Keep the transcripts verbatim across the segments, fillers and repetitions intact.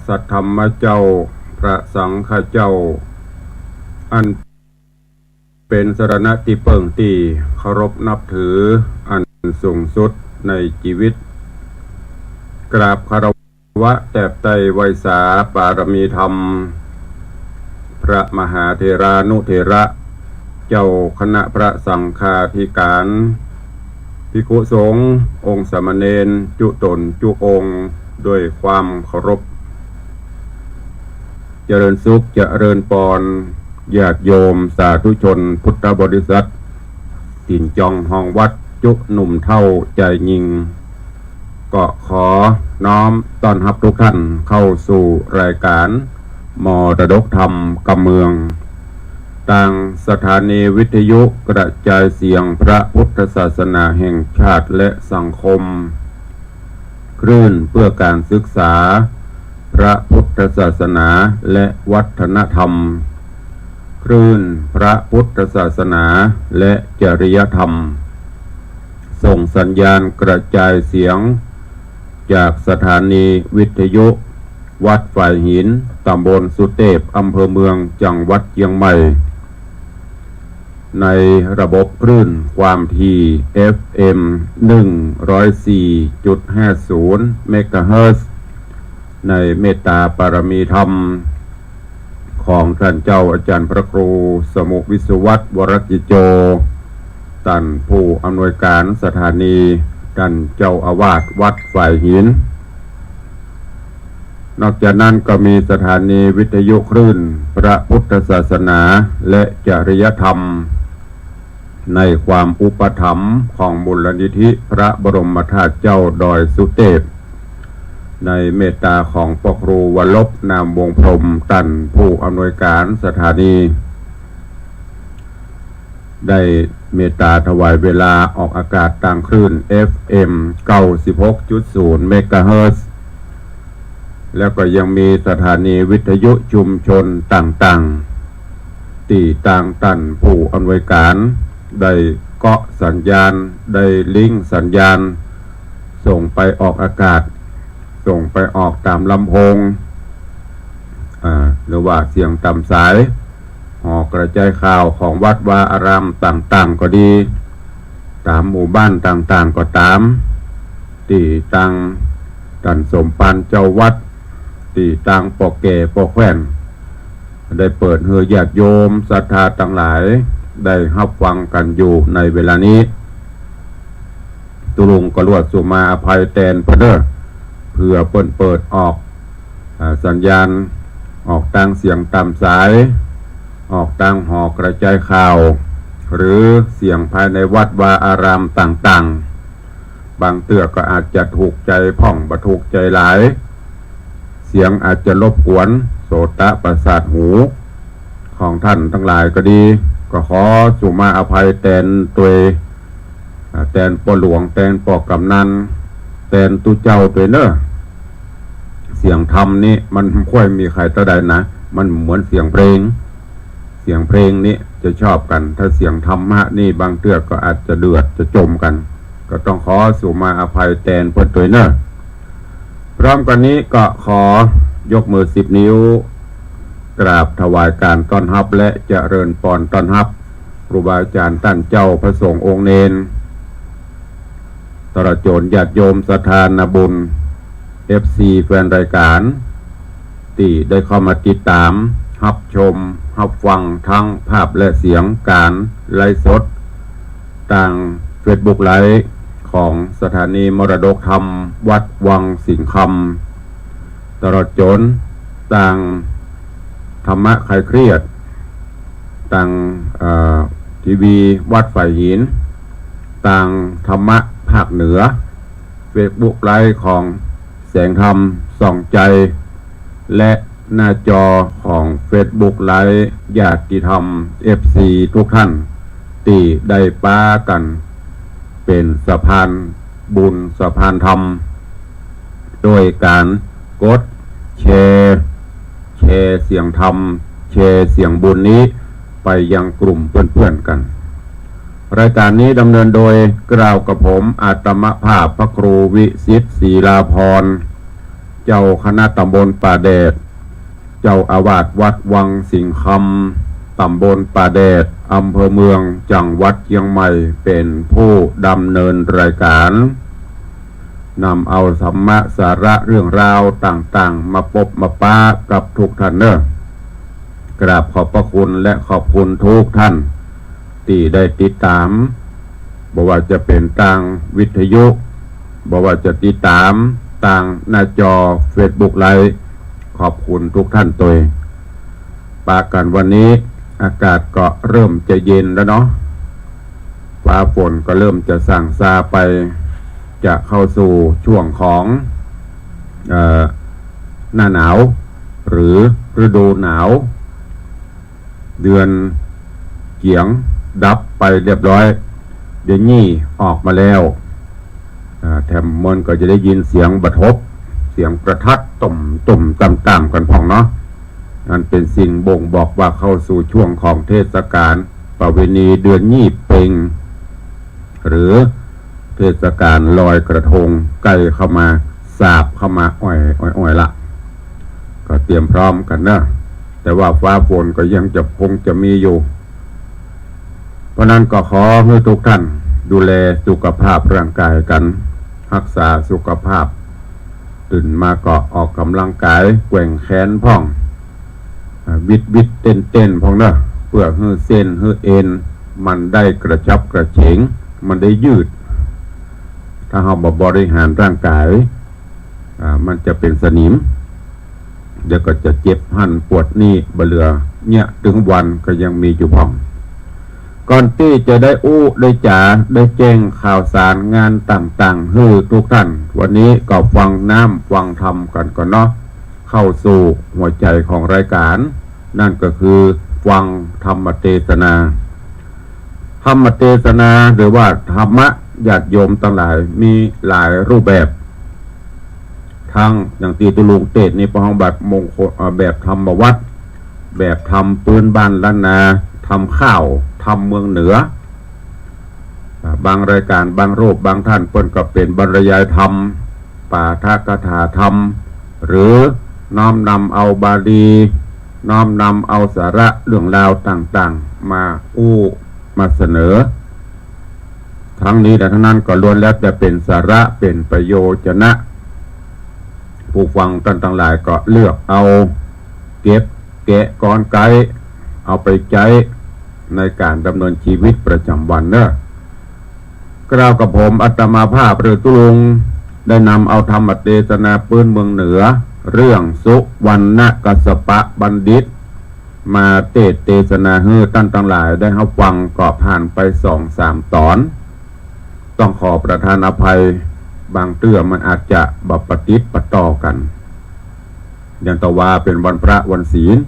สัทธรรมเจ้า พระสังฆเจ้า อันเป๋นสรณะตี้เปิ้งตี้เคารพนับถืออันสูงสุดในจีวิต กราบคารวะแตบไต้ไหว้สาปารมีธรรม พระมหาเถรานุเถระ เจ้าคณะพระสังฆาธิการ ภิกขุสงฆ์ องค์สามเณร จุต๋นจุองค์ ด้วยความเคารพ เจริญสุข เจริญปอน ญาติโยมสาธุชนพุทธบริษัท ตี๋นจองฮองวัด จุหนุ่มเฒ่าจายญิง ก็ขอน้อมต้อนฮับทุกท่านเข้าสู่รายการมรดกธรรมกำเมือง ตางสถานีวิทยุกระจายเสียงพระพุทธศาสนาแห่งชาติและสังคม คลื่นเพื่อการศึกษาพระพุทธศาสนาและวัฒนธรรม คลื่นพระพุทธศาสนาและจริยธรรม ส่งสัญญาณกระจายเสียงจากสถานีวิทยุวัดฝายหิน ตำบลสุเตพ อำเภอเมือง จังหวัดเจียงใหม่ ในระบบคลื่นความถี่ เอฟเอ็ม หนึ่งร้อยสี่จุดห้าศูนย์ เมกะเฮิรตซ์ ในเมตตาปารมีธรรม ของต้านเจ้าอาจ๋ารย์พระครูสมุห์วิศวัตร วรกิจโจ ต้านผู้อำนวยการสถานี ต้านเจ้าอาวาสวัดฝายหิน นอกจากนั้นก็มีสถานีวิทยุคลื่นพระพุทธศาสนาและจริยธรรม ในความอุปถัมภ์ของมูลนิธิพระบรมธาตุเจ้าดอยสุเตพ ในเมตตาของพระครูวรรบ นามวงศ์พรหม ต้านผู้อำนวยการสถานี ได้เมตตาถวายเวลาออกอากาศตางคลื่น เอฟเอ็ม เก้าสิบหกจุดศูนย์ เมกะเฮิรตซ์ แล้วก็ยังมีสถานีวิทยุชุมชนต่างๆ ตี้ตางต้านผู้อำนวยการได้เกาะสัญญาณ ได้ลิงก์สัญญาณ ส่งไปออกอากาศ ส่งไปออกต๋ามลำโพง อ่า หรือว่าเสียงต๋ามสาย หอกระจายข่าวของวัดวาอารามต่างๆ ก็ดี ต๋ามหมู่บ้านต่างๆ ก็ต๋าม ตี้ตางต้านสมภารเจ้าวัด ตี้ตางป้อแก่ป้อแคว่น ได้เปิดหื้อญาติโยมศรัทธาตังหลาย ได้ฮับฟังกั๋นอยู่ในเวลานี้ ตุ๊ลุงก็ลวดสุมาอภัยแตนเปิ้นเน่อ เผื่อเปิ้นเปิดออก อ่า สัญญาณ ออกตางเสียงต๋ามสาย ออกตางหอกระจายข่าว หรือเสียงภายในวัดวาอารามต่างๆ บางเตื้อก็อาจจะถูกใจ๋พ่อง บ่ถูกใจ๋หลาย เสียงอาจจะรบกวนโสตประสาทหู ของต้านตังหลายก็ดี ก็ขอสุมาอภัยแตนตวย อ่า แตนป้อหลวง แตนป้อกำนัน แตนตุ๊เจ้าตวยเน่อ เสียงธรรมนี่มันบ่ค่อยมีใผเต้าใดนะ มันเหมือนเสียงเพลง เสียงเพลงนี่จะชอบกั๋น ถ้าเสียงธรรมะนี่บางเตื้อก็อาจจะเดือดจะจมกั๋น ก็ต้องขอสุมาอภัยแตนเปิ้นตวยเน่อ พร้อมกั๋นนี้ก็ขอยกมือสิบนิ้ว กราบถวายการต้อนฮับและเจริญปอนต้อนฮับ ครูบาอาจ๋ารย์ต้านเจ้า พระสงฆ์องค์เณร ตลอดจ๋นญาติโยมศรัทธานาบุญ เอฟซี แฟนรายการ ตี้ได้เข้ามาติดต๋าม ฮับชม ฮับฟังทั้งภาพและเสียงก๋านไลฟ์สด ตางเฟซบุ๊กไลฟ์ของสถานีมรดกธรรมวัดวังสิงห์คำ ตลอดจ๋นตางธรรมะคลายเครียด ตาง เอ่อ ทีวีวัดฝายหิน ตางธรรมะภาคเหนือ เฟซบุ๊กไลฟ์ของแสงธรรมส่องใจ และหน้าจอของเฟซบุ๊กไลฟ์ญาติธรรม เอฟซี ทุกท่าน ตี้ได้ปากั๋นเป๋นสะพานบุญสะพานธรรม โดยก๋านกดแชร์ แชร์เสียงธรรม แชร์เสียงบุญนี้ไปยังกลุ่มเปื้อนๆ กั๋น รายการนี้ดำเนินโดยเกล้ากระผมอาตมาภาพพระครูวิสิทธิ์ ศรีลาภรณ์ เจ้าคณะตำบลป่าแดด เจ้าอาวาสวัดวังสิงห์คำ ตำบลป่าแดด อำเภอเมือง จังหวัดเชียงใหม่ เป๋นผู้ดำเนินรายก๋าน นำเอาธรรมะสาระเรื่องราวต่างๆ มาปบมาปะกับทุกท่านเน่อ กราบขอบพระคุณและขอบคุณทุกท่านตี้ได้ติดต๋าม บ่ว่าจะเป๋นตางวิทยุ บ่ว่าจะติดต๋ามตางหน้าจอเฟซบุ๊กไลฟ์ ขอบคุณทุกท่านตวย ปะกั๋นวันนี้อากาศก็เริ่มจะเย็นแล้วเนาะ ฟ้าฝนก็เริ่มจะส่างซาไป จะเข้าสู่ช่วงของ เอ่อ หน้าหนาว หรือฤดูหนาว เดือนเกียงดับไปเรียบร้อย เดือนยี่ออกมาแล้ว อ่า แถมมันก็จะได้ยินเสียงบัดฮบ เสียงประทัดตุ้มๆ ต่ำๆ กั๋นพ่องเนาะ อันเป๋นสิ่งบ่งบอกว่าเข้าสู่ช่วงของเทศกาลประเวณีเดือนยี่เป็ง หรือเทศกาลลอยกระทงใก้เข้ามา สาบเข้ามาอ่อยๆ ละ ก็เตรียมพร้อมกั๋นเนาะ แต่ว่าฟ้าฝนก็ยังจะคงจะมีอยู่ เพราะนั้นก็ขอหื้อทุกท่านดูแลสุขภาพร่างกายกั๋น ฮักษาสุขภาพ ตื่นมาก็ออกก๋ำลังกาย แกว่งแขนพ่อง อ่า วิดๆ เต้นๆ พ่องเนาะ เปื้อหื้อเส้นหื้อเอ็นมันได้กระฉับกระเฉง มันได้ยืด ถ้าเฮาบ่บริหารร่างกาย อ่า มันจะเป๋นสนิม เดี๋ยวก็จะเจ็บหั้นปวดนี่ บ่เหลือเยียะตึงวันก็ยังมีอยู่พ่อง ก่อนตี้จะได้อู้ได้จ๋า ได้แจ้งข่าวสารงานต่างๆ หื้อทุกท่าน วันนี้ก็ฟังน้ำฟังธรรมกั๋นก่อนเนาะ เข้าสู่หัวใจ๋ของรายก๋าน นั่นก็คือฟังธรรมเตสนา ธรรมเตสนาหรือว่าธรรมะ ญาติโยมตังหลาย มีหลายรูปแบบ ตึงอย่างตี้ตุ๊ลุงเตสน์นี่ เปิ้นฮ้องแบบมงคล เอ่อ แบบธรรมวัตร แบบธรรมปื้นบ้านล้านนา ธรรมข้าว ธรรมเมืองเหนือ อ่า บางรายก๋าน บางรูป บางท่านเปิ้นก็เป๋นบรรยายธรรม ปาฐกถาธรรม หรือน้อมนำเอาบาลี น้อมนำเอาสาระเรื่องราวต่างๆ มาอู้มาเสนอ ทั้งนี้และทั้งนั้นก็ล้วนแล้วแต่เป๋นสาระ เป๋นประโยชนะ ผู้ฟังต้านตังหลายก็เลือกเอา เก็บแกะกรอนไก เอาไปใจ๊ในก๋านดำเนินชีวิตประจ๋ำวันเนาะ กล่าวกับผมอาตมาภาพหรือตุ๊ลุง ได้นำเอาธรรมเตสนาปื้นเมืองเหนือ เรื่องสุวรรณกัสสปะบัณฑิต มาเตสน์เตสนาหื้อต้านตังหลายได้ฮับฟัง ก็ผ่านไปสองสามต๋อน ต้องขอประทานอภัย บางเตื้อมันอาจจะบ่ปะติดปะต่อกั๋น อย่างตะวาเป๋นวันพระวันศีล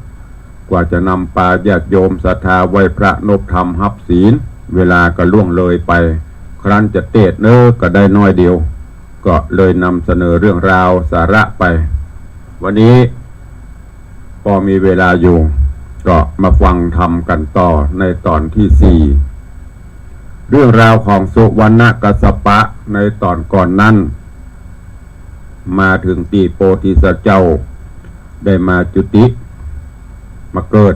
กว่าจะนำปาญาติโยมศรัทธาไหว้พระนบธรรมฮับศีล เวลาก็ล่วงเลยไป ครั้นจะเตสน์เน้อก็ได้น้อยเดียว ก็เลยนำเสนอเรื่องราวสาระไป วันนี้ปอมีเวลาอยู่ ก็มาฟังธรรมกั๋นต่อในต๋อนตี้สี่ เรื่องราวของสุวรรณกัสสปะในต๋อนก่อนนั้น มาเถิงตี้โพธิสัตว์เจ้าได้มาจุติ มาเกิด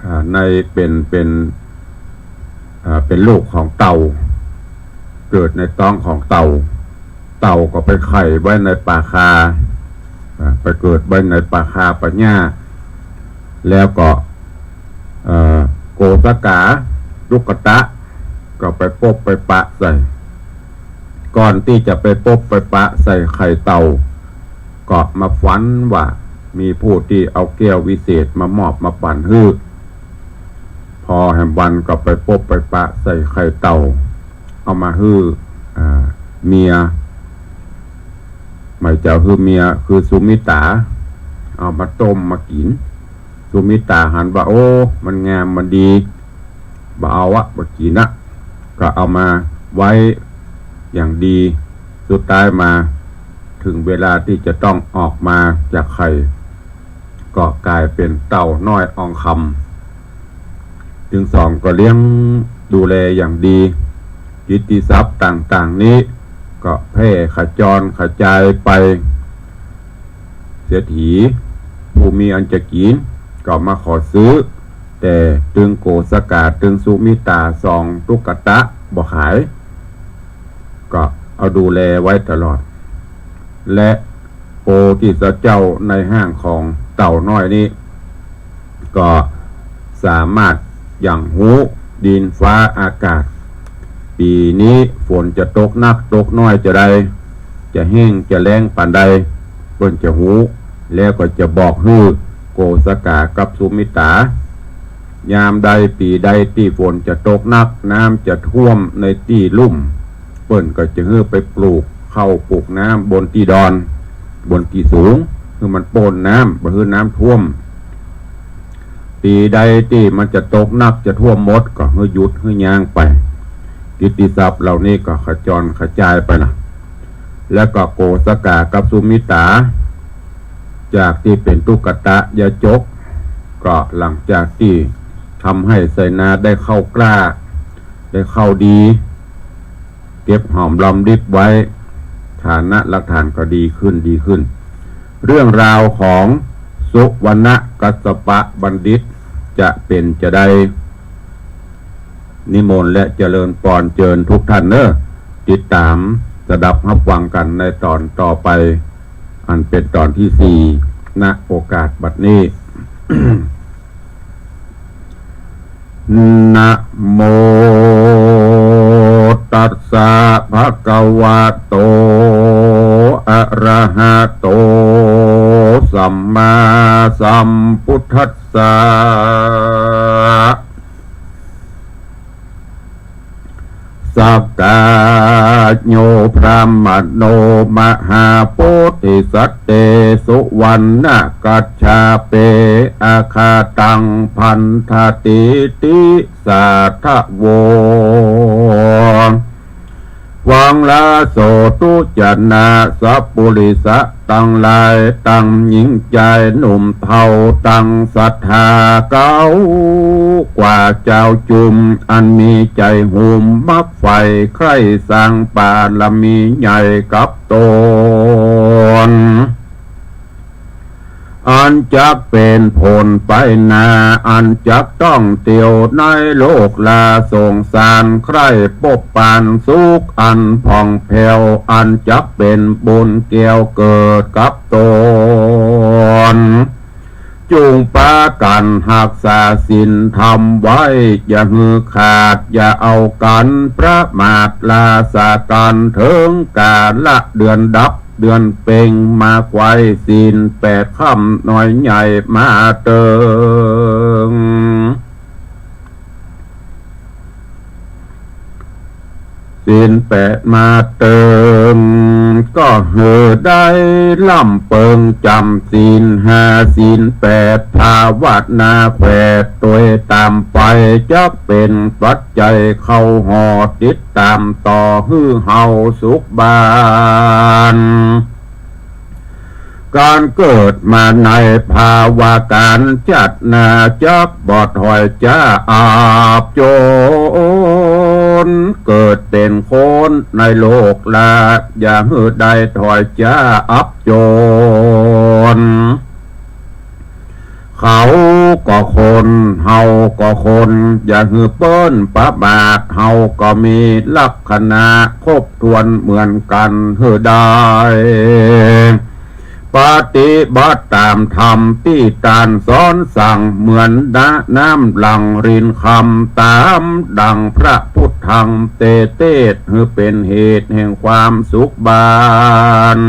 อ่า ในเป๋น เป๋น อ่า เป๋นลูกของเต่า เกิดในต๊องของเต่า เต่าก็ไปไข่ไว้ในป่าคา อ่า ไปเกิดไว้ในป่าคาป่าหญ้า แล้วก็ เอ่อ โกสกา ลุกกะตะ ก็ไปปบไปปะใส่ ก่อนตี้จะไปปบไปปะใส่ไข่เต่า ก็มาฝันว่ามีผู้ตี้เอาแก้ววิเศษมามอบมาปั๋นหื้อ พอแหมวันก็ไปปบไปปะใส่ไข่เต่า เอามาหื้อ อ่า เมีย หมายจะหื้อเมีย คือสุมิต๋า เอามาต้มมากิ๋น สุมิต๋าหันว่า โอ้ มันงามมันดี บ่เอาอะ บ่กิ๋นอะ ก็เอามาไว้อย่างดี สุดท้ายมาเถิงเวลาตี้จะต้องออกมาจากไข่ ก็ก๋ายเป๋นเต่าน้อยอองคำ ตึงสองก็เลี้ยงดูแลอย่างดี กิตติศัพท์ต่างๆ นี้ก็แพร่ขจรขจายไป เศรษฐี ผู้มีอันจะกิ๋น ก็มาขอซื้อ แต่ตึงโกสกา ตึงสุมิตา สองตุ๊กตะบ่ขาย ก็เอาดูแลไว้ตลอด และโพธิสัตว์เจ้าในฮ่างของเต่าน้อยนี้ ก็สามารถหยั่งฮู้ดินฟ้าอากาศ ปี๋นี้ฝนจะตกนักตกน้อยจาใด จะแห้งจะแล้งปานใด เปิ้นจะฮู้ แล้วก็จะบอกหื้อโกสกากับสุมิตา ยามใดปี๋ใดตี้ฝนจะตกนัก น้ำจะท่วมในตี้ลุ่ม เปิ้นก็จะหื้อไปปลูกข้าวปลูกน้ำบนตี้ดอน บนตี้สูง หื้อมันป๊นน้ำ บ่หื้อน้ำท่วม ปี๋ใดตี้มันจะตกนักจะท่วมหมด ก็หื้อหยุดหื้อย่างไป กิตติศัพท์เหล่านี้ก็ขจรขจายไปละ แล้วก็โกสกากับสุมิตา จากตี้เป๋นตุ๊กตะยาจก ก็หลังจากตี้ทำให้ไสนาได้ข้าวกล้า ได้ข้าวดี เก็บหอมรอมริบไว้ ฐานะรากฐานก็ดีขึ้น ดีขึ้น เรื่องราวของสุวรรณกัสสปะบัณฑิตจะเป๋นจาใด นิมนต์และเจริญปอนเจิญทุกท่านเน้อ ติดต๋ามสดับฮับฟังกั๋นในต๋อนต่อไป อันเป๋นต๋อนตี้สี่ ณ โอกาสบัดนี้ นะโมตัสสะ ภะคะวะโต อะระหะโต สัมมาสัมพุทธัสสะ สักกาโย พรามโณ มหาโพธิสัตว์ เต สุวรรณกัสสปะ อาคาตัง ภันทะ ตีติ สาธะโว ฟังลาโสตุจนะ สัปปุริสะตังหลาย ตังหญิงจายหนุ่มเฒ่า ตังศรัทธาเก๊า กว่าจาวจุม อันมีใจ๋หุมมักใฝ่ ใคร่สร้างปารมีใหญ่กับต๋น อันจักเป๋นผลไปหน้า อันจักต้องเตียวในโลกลาสงสาร ใคร่ปบปานสุขอันผ่องแผ้ว อันจักเป๋นบุญแก้วเกิดกับต๋น จุ่งปากั๋นฮักษาศีลธรรมไว้ อย่าหื้อขาด อย่าเอากั๋นประมาท ลาสากั๋นเถิงกาละเดือนดับ เดือนเพ็งมาไขว่ศีลแปดค่ำน้อยใหญ่มาเติง ศีลแปดมาเติง ก็หื้อได้ล่ำเปิงจ๋ำศีลห้าศีลแปด ภาวนาแขวดโตยต๋ามไป จักเป๋นปัจจัยเข้าห่อติดต๋ามต่อหื้อเฮาสุขบาน ก๋านเกิดมาในภาวะก๋านจัดหน้า จักบ่ถอยจ๊าอับจ๋น เกิดเป๋นคนในโลกลา อย่าหื้อได้ถอยจ๊าอับจ๋น เขาก็คน เฮาก็คน อย่าหื้อเปิ้นประมาท เฮาก็มีลักษณะครบถ้วนเหมือนกั๋น หื้อได้ปฏิบัติต๋ามธรรมตี้ต้านสอนสั่ง เหมือนน้ำหลั่งรินคำ ต๋ามดังพระพุทธังเตเตส หื้อเป๋นเหตุแห่งความสุขบาน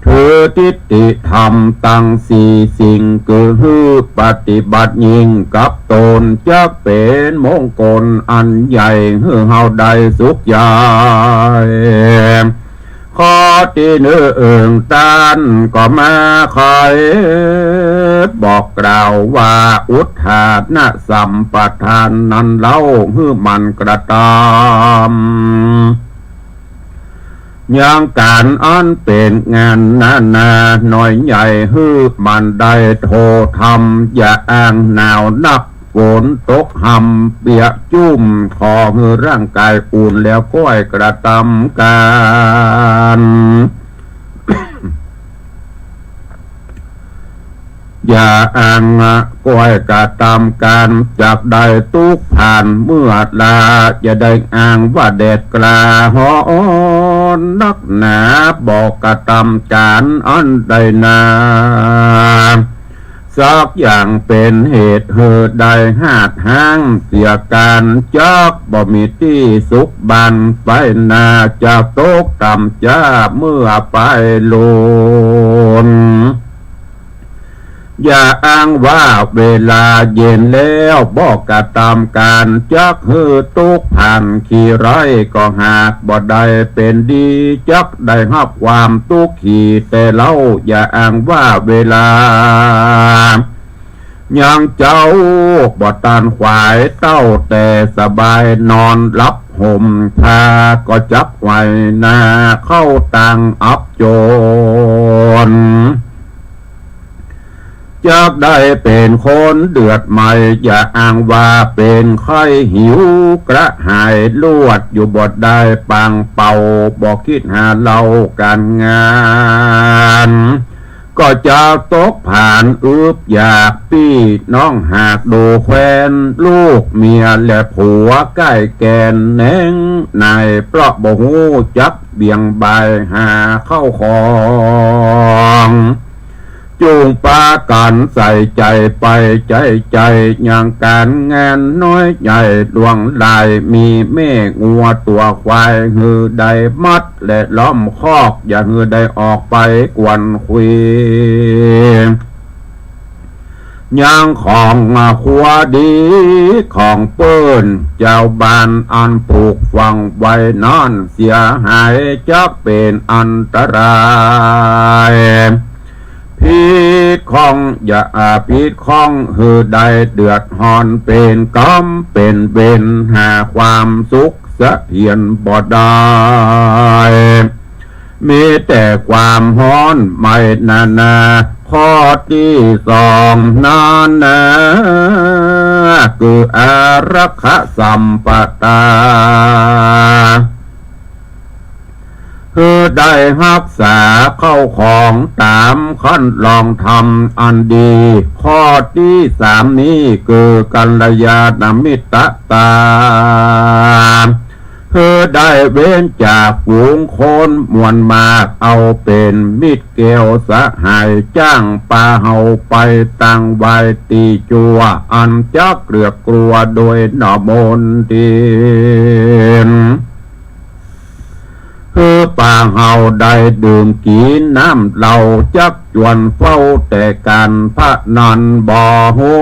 ถือทิฏฐิธรรมตังสี่สิ่ง คือหื้อปฏิบัติยิ่งกับต๋น จักเป๋นมงคลอันใหญ่ หื้อเฮาได้สุขใหญ่ ข้อตี้นึ่ง ต้านก็มาไขบอกกล่าวว่า อุทธานสัมปทานนั้นเล่า หื้อมันกระตำ ยังก๋านอันเป๋นงานนานาน้อยใหญ่ หื้อมันได้โทธรรม อย่าอ้างหนาวนัก ฝนตกห่ำเปียกจุ่ม ขอหื้อร่างก๋ายอุ่นแล้วก้อยกระตำก๋าน อย่าอ้างก้อยกระตำก๋านจักได้ตุ๊กผ่านเมื่อลา อย่าได้อ้างว่าแดดกล้าฮ้อนนักหนา บ่กระตำก๋านอันใดนา สักอย่างเป๋นเหตุหื้อได้ฮาดฮ้างเสียก๋าน จักบ่มีตี้สุขบั้นไปหน้า จะตกต่ำจ๊าเมื่อไปลูน อย่าอ้างว่าเวลาเย็นแล้วบ่กระตำก๋าน จักหื้อตุ๊กผ่านขี้ไร้ก็หากบ่ได้เป๋นดี จักได้ฮับความตุ๊กขีแต่เล่า อย่าอ้างว่าเวลายังเจ๊าบ่ตันขวาย เต้าแต่สบายนอนหลับห่มผ้า ก็จักไหวหน้าเข้าตังอับจน จักได้เป๋นคนเดือดไหม้ อย่าอ้างว่าเป๋นไข้หิวกระหาย ลวดอยู่บ่ได้ปางเป่า บ่กึ๊ดหาเล่าก๋านงาน ก็จะตกผ่านอึบอยาก ปี้น้องหากดูแควน ลูกเมียและผัวใก้แก่นแหนงใน เพราะบ่ฮู้จักเบี่ยงบ่ายหาเข้าของ จุ่งปากั๋นใส่ใจ๋ไปใจ๋ใจ๋ ยังก๋านงานน้อยใหญ่หลวงหลาย มีแม่งัวตั๋วควายหื้อได้หมด และล้อมคอกอย่าหื้อได้ออกไปกวนคุย ยังของครัวดีของเปิ้น เจ้าบ้านอันปลูกฝังไว้นั้นเสียหาย จักเป๋นอันตราย ผิดข้องอย่าผิดข้องหื้อได้เดือดฮ้อน เป๋นกรรมเป๋นเวร หาความสุขเสถียรบ่ได้ มีแต่ความฮ้อนไหม้นานา ข้อตี้สองนั้นนา คืออารักขาสัมปทา คือได้ฮักษาเข้าของต๋ามคั้นลองธรรมอันดี ข้อตี้สามนี้คือกัลยาณมิตรตา คือได้เว้นจากฝูงคนมวลมาก เอาเป๋นมิตรแก้วสหาย จ้างปาเฮาไปตังไว้ตี้จั๊ว อันจักเกลือกกลัวโดยหนอมนทิน คือปาเฮาได้ดื่มกิ๋นน้ำเหล้า จักจวนเฝ้าแต่ก๋านพนัน บ่ฮู้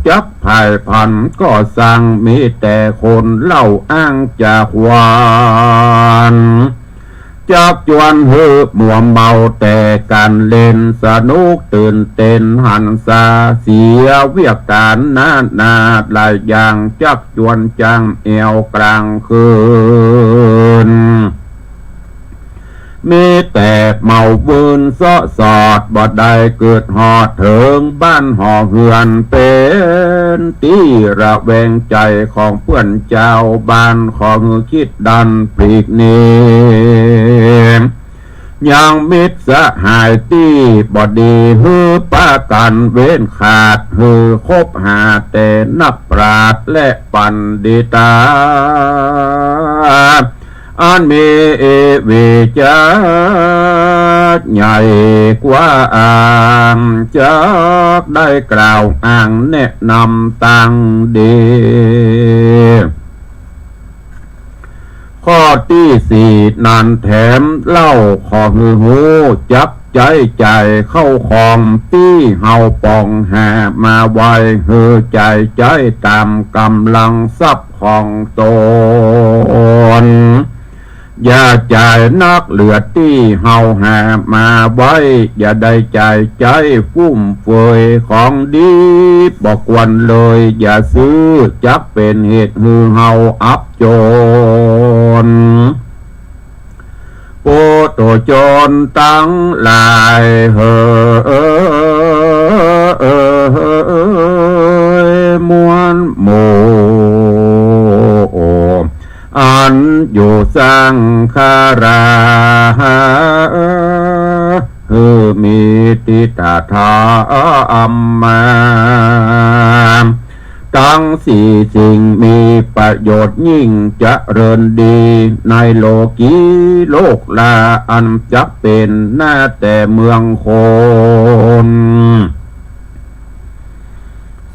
จักผ่ายผันก่อสร้าง มีแต่คนเล่าอ้างจาขวัญ จักจวนหื้อมัวเมาแต่ก๋านเล่น สนุกตื่นเต้นหันษา เสียเวียกก๋านนานาหลายอย่าง จักจวนจ้างแอ่วกลางคืน มีแต่เมามึนเซาะสอด บ่ได้กึ๊ดฮอดเถิงบ้านหอเฮือน เป๋นตี้ระแวงใจ๋ของเปื้อนจาวบ้าน ขอหื้อคิดดันปลีกหนี ยังมิตรสหายตี้บ่ดี หื้อปากั๋นเว้นขาด หื้อคบหาแต่นักปราชญ์และปัณฑิตา อันมีวิชาใหญ่กว้าง จักได้กล่าวอ้างแนะนำตังดี ข้อตี้สี่นั้นแถมเล่าขอหื้อฮู้จักใจ๊จ่ายเข้าของตี้เฮาปองหามาไว้ หื้อจ่ายใจ๊ต๋ามก๋ำลังทรัพย์ของต๋น อย่าจ่ายนักเหลือตี้เฮาหามาไว้ อย่าได้จ่ายใจ๊ฟุ่มเฟือย ของดีบ่ควรเลยอย่าซื้อ จักเป๋นเหตุหื้อเฮาอับจน ปุถุชนตังหลายเหย มวลหมู่ อันอยู่สังขารา หื้อมี ทิฏฐธรรมา ตังสี่สิ่งมีประโยชน์ยิ่งเจริญดี ในโลกีโลกลาอันจักเป๋นนาแต่เมืองคน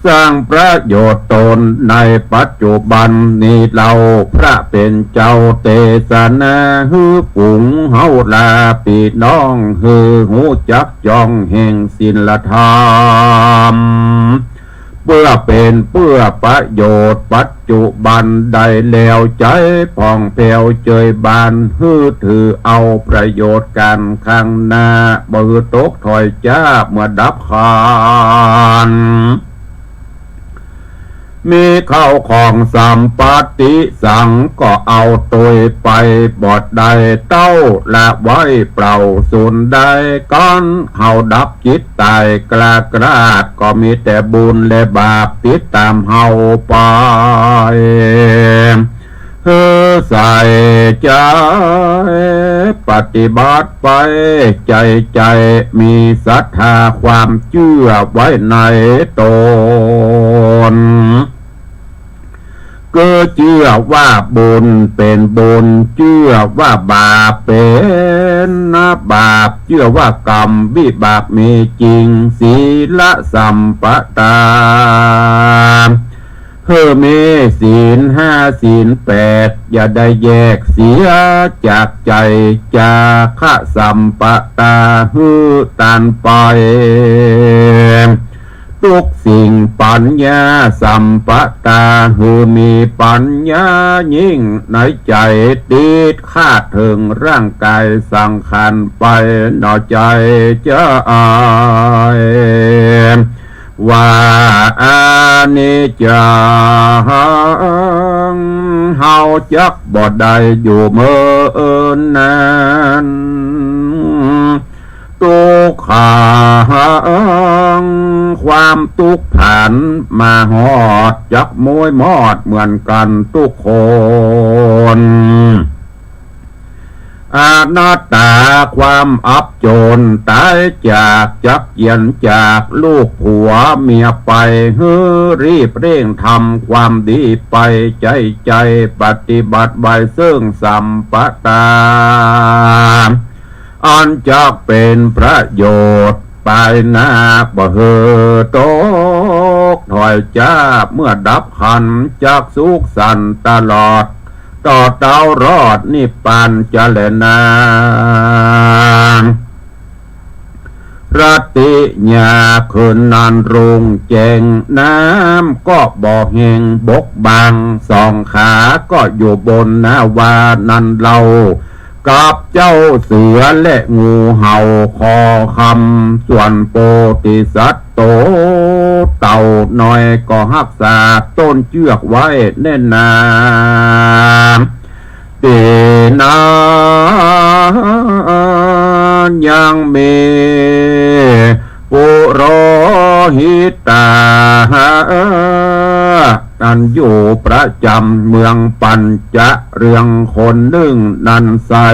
สร้างประโยชน์ต๋นในปัจจุบันนี้เฮา พระเป๋นเจ้าเตสนาหื้อฝูงเฮาลาปี้น้อง หื้อฮู้จักจ้องแห่งศีลธรรม เปื้อเป๋นเปื้อประโยชน์ปัจจุบันได้แล้ว ใจ๋ผ่องแผ้วเจยบาน หื้อถือเอาประโยชน์ก๋านข้างหน้า บ่หื้อตกถ้อยจ๊าเมื่อดับขันธ์ มีเข้าของสัมปัตติสังก็เอาตวยไปบ่ได้ เต้าละไว้เปล่าสูญได้ กั๋นเฮาดับจิตต๋ายกล้าคลาด ก็มีแต่บุญและบาปติดต๋ามเฮาไป หื้อใส่ใจ๋ปฏิบัติไป ใจ๋ใจ๋มีศรัทธาความเจื้อไว้ในต๋น ก็เจื้อว่าบุญเป๋นบุญ เจื้อว่าบาปเป๋นบาป เจื้อว่ากรรมวิบากมีจริง ศีลสัมปทา หื้อมีศีลห้าศีลแปด อย่าได้แยกเสียจากใจ๋ จาคะสัมปทา หื้อตานไป ทุกสิ่ง ปัญญาสัมปทา หื้อมีปัญญายิ่งในใจ๋ ติดคาดเถิงร่างก๋ายสังขารไป หนอใจ๋ใจ๋ ว่าอานิจจัง เฮาจักบ่ได้อยู่เมินนาน ทุกขัง ความทุกข์ผ่านมาฮอด จักม้วยมอดเหมือนกั๋นทุกคน อนัตตา ความอับจน ต๋ายจาก จักเยียนจากลูกผัวเมียไป หื้อรีบเร่งทำความดีไป ใจ๋ใจ๋ปฏิบัติไว้ซึ่งสัมปทา อันจักเป๋นประโยชน์ไปหน้า บ่หื้อตกถ้อยจ๊า เมื่อดับขันธ์จักสุขสันต์ตลอด ต่อเต้ารอดนิพพานจะแลนา รัตติยาคืนนั้นรุ่งแจ้ง น้ำก็บ่แห้งบกบัง สองขาก็อยู่บนนาวานั้นเล่า กับเจ้าเสือและงูเห่าคอคำ ส่วนโพธิสัตว์โตเต่าน้อย ก็ฮักษาต้นเจื้อกไว้แน่นหนา ตี้นั้นยังมีปุโรหิตา อันอยู่ประจ๋ำเมืองปัญจะเรืองคนนึ่งนั้นใส่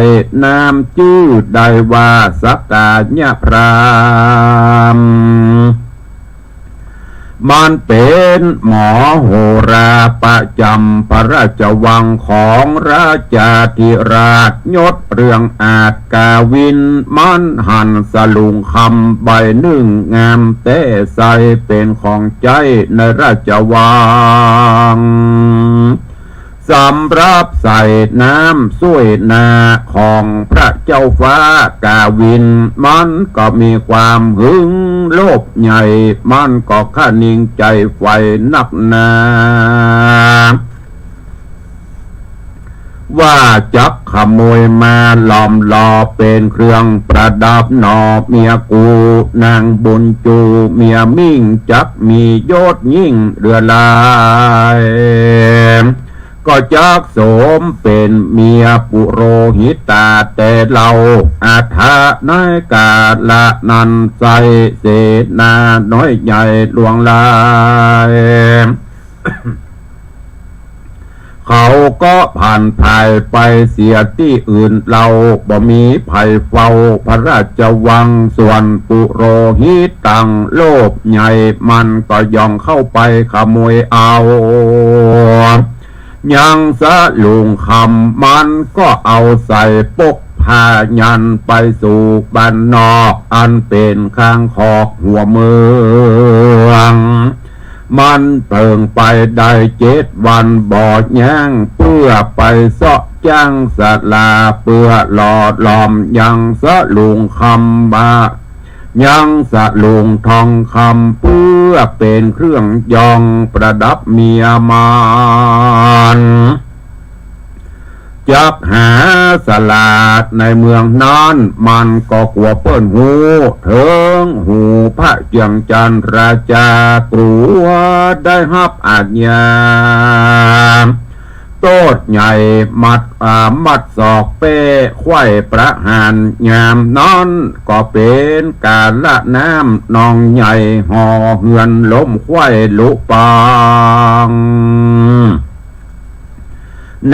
นามจื้อได้ว่าสักกายพราหมณ์ มันเป๋นหมอโหราประจ๋ำพระราชวังของราชาธิราช ยศเรืองอาจกาวิน มันหันสลุงคำใบนึ่งงามแต๊ใส่เป๋นของใจ๊ในราชวัง สำหรับใส่น้ำส้วยหน้าของพระเจ้าฟ้ากาวิน มันก็มีความหึงโลภใหญ่ มันก็คะนิงใจ๋ใฝ่นักหนา ว่าจักขโมยมาหลอมหล่อเป๋นเครื่องประดับหนอเมียกู นางบุญจูเมียมิ่งจักมียศยิ่งเหลือหลาย ก็จักสมเป๋นเมียปุโรหิตาแต่เล่า อัฏฐะในกาละนั้นใส่ เสนาน้อยใหญ่หลวงหลาย ข เขาก็ผ่านผ่ายไปเสียตี้อื่น เล่าบ่มีใผเฝ้าพระราชวัง ส่วนปุโรหิตตังโลภใหญ่ มันก็ย่องเข้าไปขโมยเอา ยังสะหลุงคำ มันก็เอาใส่ปกผ้ายันไปสู่บ้านนอก อันเป๋นข้างคอกหัวเมือง มันเปิงไปได้เจ็ดวันบ่ยั้ง เปื้อไปเซาะจ้างสลา เปื้อหล่อหลอมยังสะหลุงคำว่า ยังสะหลุงทองคำ เปื้อเป๋นเครื่องยองประดับเมียมัน จักหาสลาในเมืองนั้น มันก็กั๋วเปิ้นฮู้ เถิงหูพระเจืองจันทร์ราชา กั๋วได้ฮับอาชญา โต้ษใหญ่ มัด อ่า มัดศอกเป๊ะ ไขว้ประหาร ยามนั้นก็เป๋นกาละน้ำนองใหญ่ ห่อเฮือนล้มไขว้ลุปัง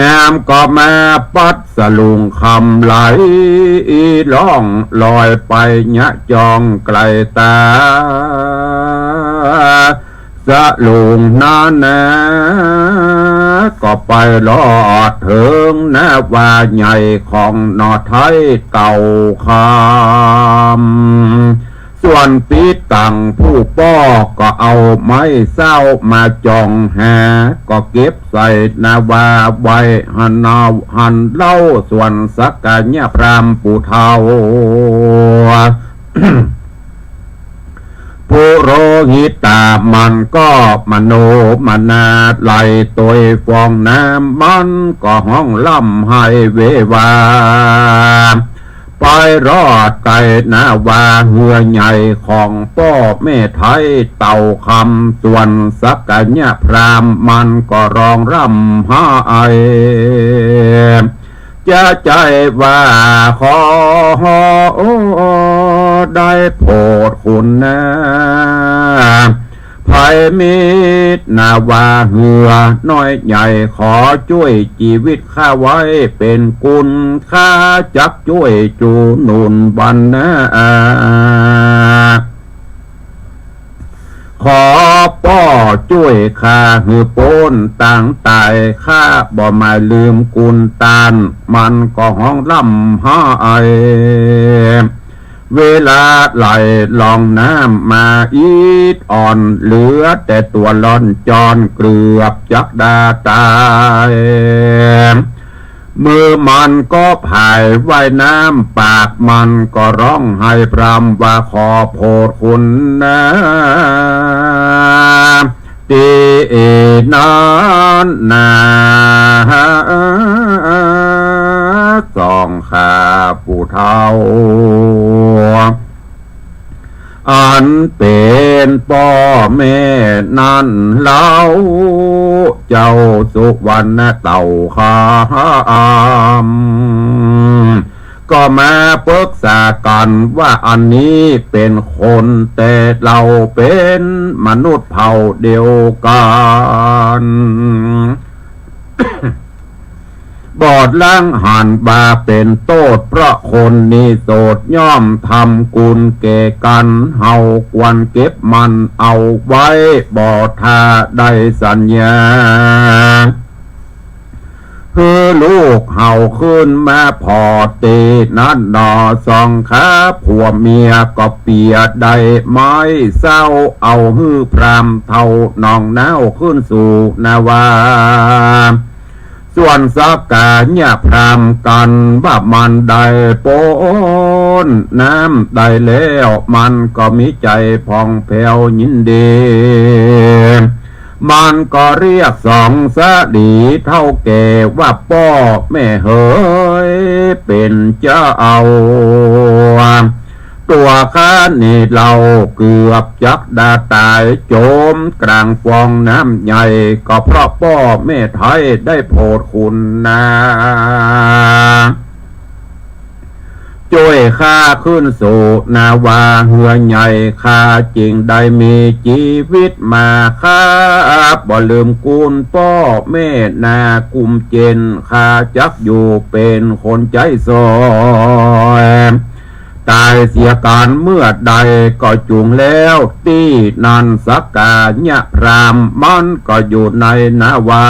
น้ำก็มาปัดสะหลุงคำไหลล่องลอยไปเยียะจ่องไกลต๋า สะหลุงนั้นนา ก็ไปรอดเถิงนาวาใหญ่ของหน่อไท้เต่าคำ ส่วนปิ๊ดตังผู้ป้อก็เอาไม้เศร้ามาจ่องหา ก็เก็บใส่นาวาไว้หั้นเล่า หั้นเล่า ส่วนสักกายะพราหมณ์ผู้เฒ่า ปุโรหิตามันก็มโนมนาไหลตวยฟองน้ำ มันก็ฮ้องร่ำไห้เววา ไปรอดไกลนาวาเฮือใหญ่ของป้อแม่ไท้เต่าคำ ส่วนสักกายะพราหมณ์มันก็ฮ้องร่ำไห้ จะใจ้ว่าขอได้โผดคุณนา ใผมีนาวาเฮือน้อยใหญ่ ขอจ้วยจีวิตข้าไว้เป๋นกุณ ข้าจักจ้วยจูหนุนบรรณา ขอป้อจ้วยข้าหื้อป๊นตางต๋าย ข้าบ่หมายลืมกุณต้าน มันก็ฮ้องร่ำไห้ เวลาไหลล่องน้ำมาอิดอ่อน เหลือแต่ตั๋วล่อนจ้อนเกือบจักดาต๋าย มือมันก็ผายว่ายน้ำ ปากมันก็ฮ้องไห้พร่ำว่าขอโผดคุณนา ตี้นั้นนา สองข้าผู้เฒ่า อันเป๋นป้อแม่นั้นเล่า เจ้าสุวรรณะเต่าคำ ก็มาปรึกษากั๋นว่าอันนี้เป๋นคน แต่เฮาเป๋นมนุษย์เผ่าเดียวกั๋น บ่ล้างหันว่าเป๋นโต้ษ เพราะคนนี้โสดย่อมทำกุณแก่กั๋น เฮาควรเก็บมันเอาไว้ บ่ถ้าได้สัญญา หื้อลูกเฮาขึ้นมาผ่อตี้นั้นหนอ สองข้าผัวเมียก็เปียได้ไม้เศร้า เอาหื้อพราหมณ์เฒ่าหนองน้าวขึ้นสู่นาวา ส่วนสักกายะพราหมณ์กั๋นว่ามันได้ป๊นน้ำได้แล้ว มันก็มีใจ๋ผ่องแผ้วยินดี มันก็เรียกสองสะหลีเฒ่าแก่ว่าป้อแม่เหย เป๋นเจ้า ตั๋วข้านี้เล่าเกือบจักดาต๋าย จ๋มก๋างฟองน้ำใหญ่ ก็เพราะป้อแม่ไท้ได้โผดคุณนา จ้วยข้าขึ้นสู่นาวาเฮือใหญ่ ข้าจึงได้มีจีวิตมา ข้าบ่ลืมคุณป้อแม่นากุมเจน ข้าจักอยู่เป๋นคนใจ๊ซอย ต๋ายเสียก๋านเมื่อใดก็จุ่งแล้ว ตี้นันทกายะพราหมณ์มันก็อยู่ในนาวา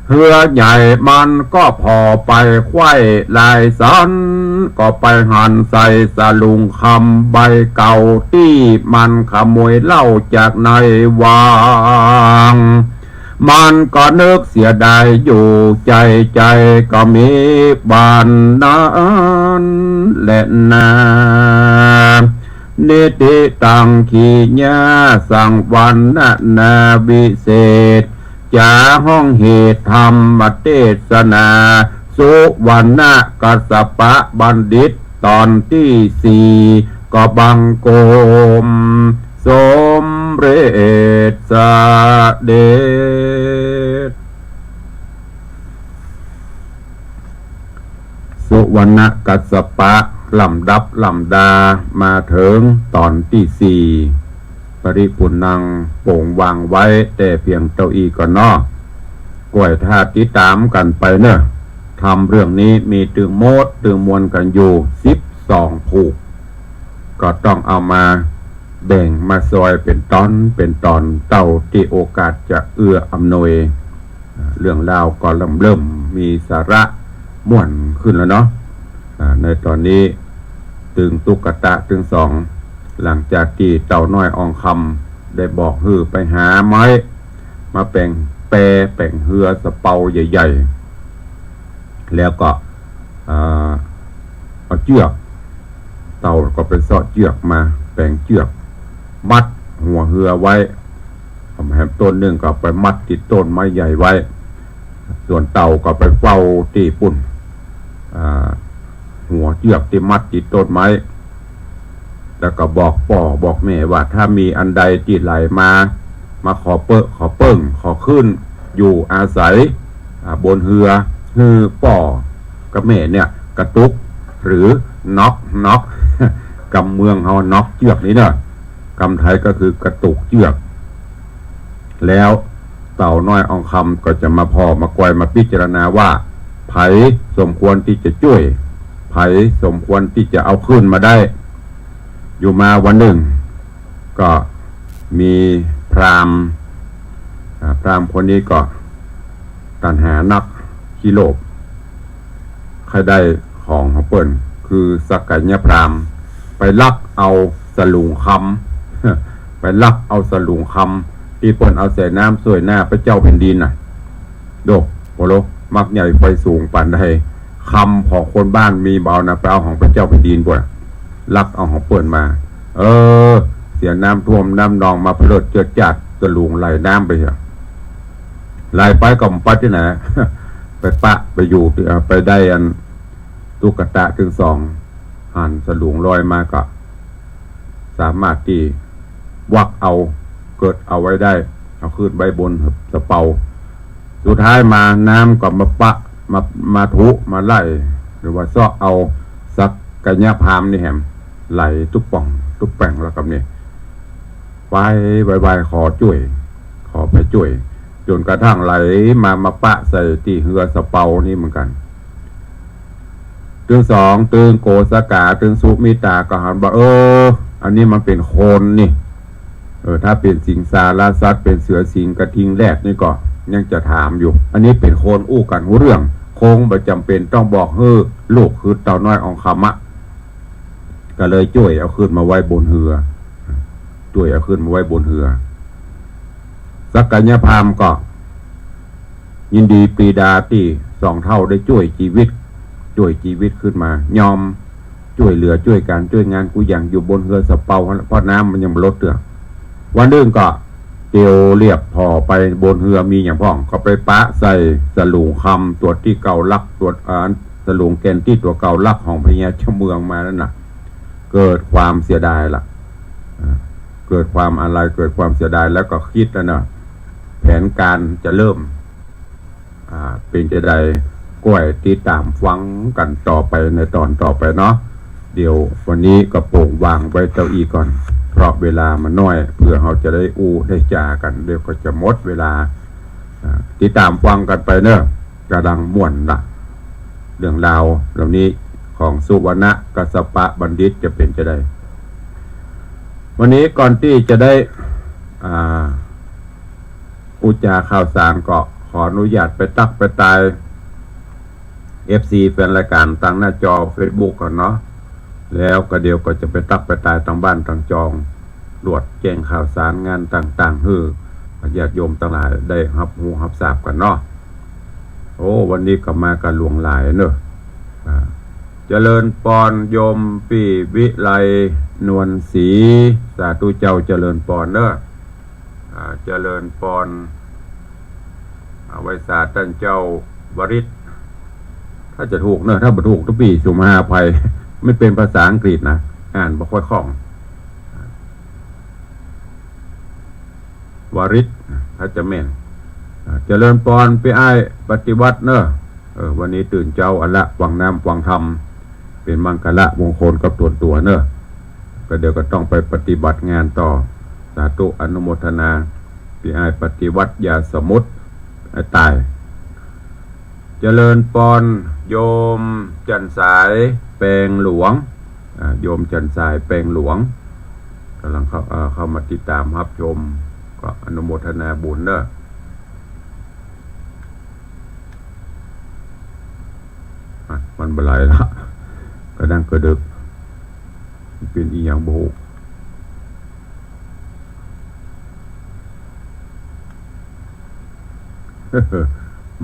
เฮือใหญ่ มันก็ผ่อไปไขว้ลายสัน ก็ไปหันใส่สลุงคำใบเก่า ตี้มันขโมยเหล้าจากในวัง มันก็นึกเสียดายอยู่ ใจ๋ใจ๋ก็มีปานนั้นแหละนา นิติตัง ขีญา สังวรรณนาวิเศษ จ๋าห้องเหตุธรรมเตสนา สุวรรณกัสสปะบัณฑิต ต๋อนตี้สี่ ก็บังคมสมเร็จเสด็จ สุวรรณกัสสปะ ลำดับลำดา มาเถิงต๋อนตี้สี่ ปริปุณณัง โป๋งวางไว้แต่เพียงเต้าอี้ก่อนเนาะ ก้อยถ้าติดต๋ามกั๋นไปเนาะ ธรรมเรื่องนี้มีตึงหมดตึงมวลกั๋นอยู่สิบสองผูก ก็ต้องเอามาแบ่งมาซอยเป๋นต๋อนเป๋นต๋อน เต้าตี้โอกาสจะเอื้ออำนวย เรื่องราวก็เริ่มเริ่มมีสาระม่วนขึ้นแล้วเนาะ อ่า ในต๋อนนี้ตึงตุ๊กตะตึงสอง หลังจากตี้เต่าน้อยอ่องคำได้บอกหื้อไปหาไม้มาแป๋งแปแป๋งเฮือสะเปาใหญ่ๆ แล้วก็ อ่า เอาเจื้อก เต่าก็ไปเซาะเจื้อกมา แป๋งเจื้อก มัดหัวเฮือไว้ แหมต้นนึ่งก็ไปมัดติดต้นไม้ใหญ่ไว้ ส่วนเต่าก็ไปเฝ้าตี้ปุ้น อ่า หัวเจื้อกตี้มัดติดต้นไม้ แล้วก็บอกป้อบอกแม่ว่า ถ้ามีอันใดตี้ไหลมา มาขอเป๊อะขอเปิ้ง ขอขึ้นอยู่อาศัย อ่า บนเฮือ หื้อป้อกับแม่เนี่ย กระตุก หรือน็อก น็อก กำเมืองเฮาน็อกเจื้อกนี้เนาะ กำไทยก็คือกระตุกเจื้อก แล้วเต่าน้อยอ่องคำก็จะมาผ่อมาก้อยมาพิจารณาว่า ใผสมควรตี้จะจ้วย ใผสมควรตี้จะเอาขึ้นมาได้ อยู่มาวันนึ่ง ก็มีพราหมณ์ อ่า พราหมณ์คนนี้ก็ตัณหานัก ขี้โลภ ใค่ได้ของของเปิ้น คือสักกัญญาพราหมณ์ ไปลักเอาสลุงคำ ไปลักเอาสลุงคำ ตี้เปิ้นเอาใส่น้ำส่วยหน้าพระเจ้าแผ่นดินน่ะ โด โหโล มักใหญ่ไฟสูงปานใด คำของคนบ้านมีบ่เอานะ ไปเอาของพระเจ้าแผ่นดินปุ้น ลักเอาของเปิ้นมา เออ เสียน้ำท่วมน้ำนองมาเผลิดเจือดจาด สลุงไหลน้ำไปเหีย ไหลไปก็บ่ไปตี้ไหน ไปปะไปอยู่ตี้ เอ่อ ไปได้อันตุ๊กตะตึงสอง หันสลุงลอยมาก็ สามารถตี้วักเอา เกิดเอาไว้ได้ เอาขึ้นไว้บนสะเปา สุดท้ายมาน้ำก็มาปะ มา มาถุ มาไล่ หรือว่าเซาะเอาสักกัญญาพราหมณ์นี่แหม ไหลตุ๊บป่องตุ๊บแป่งแล้วกับนี่ ไหว้ ไหว้ ไหว้ขอจ้วย ขอไปจ้วย จ๋นกระทั่งไหลมา มาปะใส่ตี้เฮือสะเปานี่เหมือนกั๋น ตึงสอง ตึงโกสกา ตึงสุมิตาก็หันว่า เออ อันนี้มันเป๋นคนนี่ เออ ถ้าเป๋นสิงสารสัตว์ เป๋นเสือสิงห์กระทิงแรดนี่ก็ยังจะถามอยู่ อันนี้เป๋นคนอู้กั๋นฮู้เรื่อง คงบ่จ๋ำเป๋นต้องบอกหื้อลูกคือเต่าน้อยอ่องคำอะ ก็เลยจ้วยเอาขึ้นมาไว้บนเฮือ จ้วยเอาขึ้นมาไว้บนเฮือ สักกัญญาพราหมณ์ก็ ยินดีปรีดาตี้สองเฒ่าได้จ้วยจีวิต จ้วยจีวิตขึ้นมา ยอมจ้วยเหลือจ้วยก๋านจ้วยงานกู้อย่างอยู่บนเฮือสะเปา เพราะน้ำมันยังบ่ลดเตื้อ วันนึ่งก็เตียวเลียบผ่อไปบนเฮือมีอย่างพ่อง ก็ไปปะใส่สลุงคำตั๋วตี้เก่าลัก ตั๋ว อ่า สลุงแก่นตี้ตั๋วเก่าลักของพญาเจ้าเมืองมานั่นน่ะ เกิดความเสียดายละ อ่า เกิดความอาลัย เกิดความเสียดาย แล้วก็กึ๊ดแล้วเนาะ แผนก๋านจะเริ่ม อ่า เป๋นจะใด ก้อยติดต๋ามฟังกั๋นต่อไปในต๋อนต่อไปเนาะ เดี๋ยววันนี้ก็โป่งวางไว้เต้าอี้ก่อน เพราะเวลามันน้อย เปื้อเฮาจะได้อู้ได้จ๋ากั๋น เดี๋ยวก็จะหมดเวลา อ่า ติดต๋ามฟังกั๋นไปเนาะ ก่ำลังม่วนละ เรื่องราวเหล่านี้ของสุวรรณกัสสปะบัณฑิตจะเป๋นจาใด วันนี้ก่อนตี้จะได้ อ่า อู้จ๋าข่าวสารก็ขออนุญาตไปตั๊กไปตาย เอฟซี แฟนรายก๋านตางหน้าจอเฟซบุ๊กก่อนเนาะ แล้วก็เดี๋ยวก็จะไปตั๊กไปตายตางบ้านตางจอง ตรวจแจ้งข่าวสารงานต่างๆ หื้อญาติโยมตังหลายได้ฮับฮู้ฮับทราบกั๋นเนาะ โอ้ วันนี้ก็มากั๋นหลวงหลายเนาะ อ่า เจริญปอนโยมปี้วิไลนวลศรี สาธุเจ้า เจริญปอนเนาะ อ่า เจริญปอน อ่า ไหว้สาต้านเจ้าวริศ ถ้าจะถูกเนาะ ถ้าบ่ถูกตุ๊ปี้สุมาอภัย มันเป๋นภาษาอังกฤษนะ อ่านบ่ค่อยคล่อง วริศ ถ้าจะแม่น อ่า เจริญปอนปี้อ้ายปฏิวัติเนาะ เออ วันนี้ตื่นเจ๊าอันละ ฟังน้ำฟังธรรม เป๋นมังคละมงคลกับต๋นตั๋วเนาะ ก็เดี๋ยวก็ต้องไปปฏิบัติงานต่อ สาธุอนุโมทนา ปี้อ้ายปฏิวัติยาสมุทร อ้ายต๋าย เจริญปอนโยมจันทร์สายแปงหลวง อ่า โยมจันทร์สายแปงหลวง ก่ำลังเข้า เอ่อ เข้ามาติดต๋ามฮับชม ก็อนุโมทนาบุญเนาะ อ่ะ มันบ่ไหลละ กระดั้งกระเดิก มันเป๋นอีหยังบ่ฮู้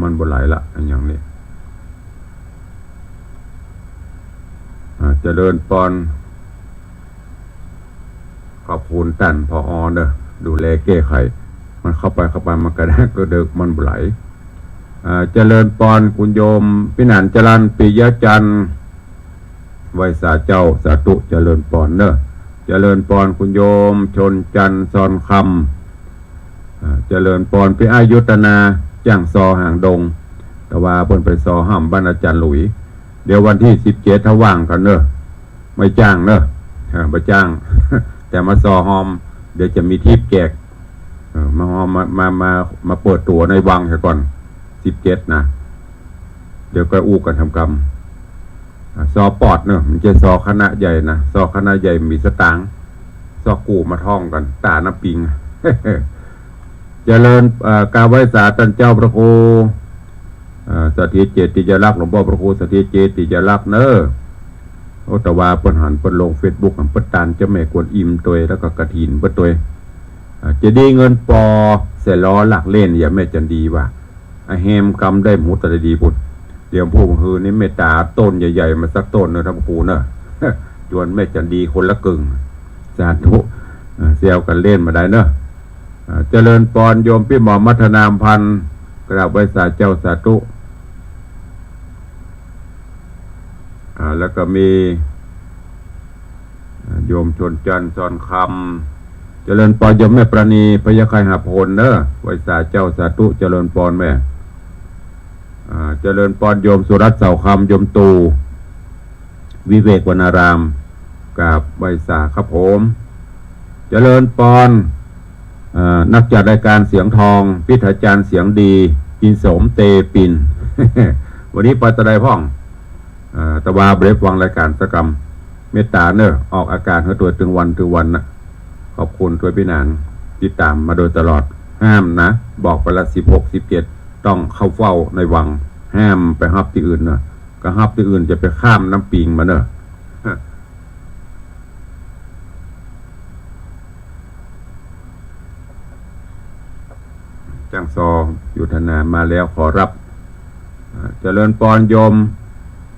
มันบ่ไหลละ อะหยังนี่ อ่า เจริญปอน ขอบคุณต้าน ผอ. เนาะ ดูแลแก้ไข มันเข้าไป เข้าไป มันกระดั้งกระเดิก มันบ่ไหล อ่า เจริญปอนคุณโยมพิหารจรัญ ปิยะจันทร์ ไหว้สาเจ้า สาธุ เจริญปอนเนาะ เจริญปอนคุณโยมชนจันทร์ ซอนคำ อ่า เจริญปอนปี้อ้ายยุทธนา จ้างซอหางดง แต่ว่าเปิ้นไปซอฮ่ำบ้านอาจ๋ารย์หลุย เดี๋ยววันตี้สิบเจ็ดถ้าว่างกั๋นเนาะ บ่จ้างเนาะ อ่า บ่จ้าง แต่มาซอฮ่ำ เดี๋ยวจะมีทิปแจก เออ มาฮ่ำ มา มา มา มาเปิดตั๋วในวังเหียก่อน สิบเจ็ดนะ เดี๋ยวก็อู้กั๋นทำกำ อ่า ซอปอดเนาะ บ่ใจ้ซอคณะใหญ่นะ ซอคณะใหญ่มีสตางค์ ซอกู้มาท่องกั๋น ต้าน้ำปิง เจริญ เอ่อ กราบไหว้สาต้านเจ้าพระครู เอ่อ เสถียรเจติยาลักษณ์ หลวงป้อพระครูเสถียรเจติยาลักษณ์เนาะ โอ้ แต่ว่าเปิ้นหันเปิ้นลงเฟซบุ๊ก หันเปิ้นตานเจ้าแม่กวนอิมตวย แล้วก็กฐินเปิ้นตวย อ่า เจดีย์เงินปอ ใส่ล้อหลักเล่น อย่าแม่จันดีว่า อะแฮมกำได้หมูตะดีปุ้น เดี๋ยวผู้หื้อนี่เมตต๋าต้นใหญ่ๆ มาสักต้นเนาะ ต้านพระครูเนาะ จวนแม่จันดีคนละกึ่ง สาธุ เอ่อ แซวกั๋นเล่นบ่ได้เนาะ อ่า เจริญปอนโยมปี้หมอมัทนามพันธ์ กราบไหว้สาเจ้า สาธุ อ่า แล้วก็มี อ่า โยมชนจันทร์ ซอนคำ เจริญปอนโยมแม่ปราณี พญาไคหาผลเนาะ ไหว้สาเจ้า สาธุ เจริญปอนแม่ อ่า เจริญปอนโยมสุรัตน์ เสาคำ โยมตู่ วิเวกวรรณาราม กราบไหว้สาครับผม เจริญปอน เอ่อ นักจัดรายการเสียงทอง พิธาจารย์เสียงดี จินโสม เตปิน วันนี้ไปตะใดพ่อง เอ่อ แต่ว่าบ่ได้ฟังรายการสักกำ เมตต๋าเนาะ ออกอากาศหื้อตวยตึงวันตึงวันนะ ขอบคุณตวยปี้หนาน ติดต๋ามมาโดยตลอด ห้ามนะ บอกไปละ สิบหก สิบเจ็ด ต้องเข้าเฝ้าในวัง ห้ามไปฮับตี้อื่นเนาะ ก็ฮับตี้อื่นจะไปข้ามน้ำปิงมาเนาะ จ้างซอ ยุทธนามาแล้วขอรับ อ่า เจริญปอนโยม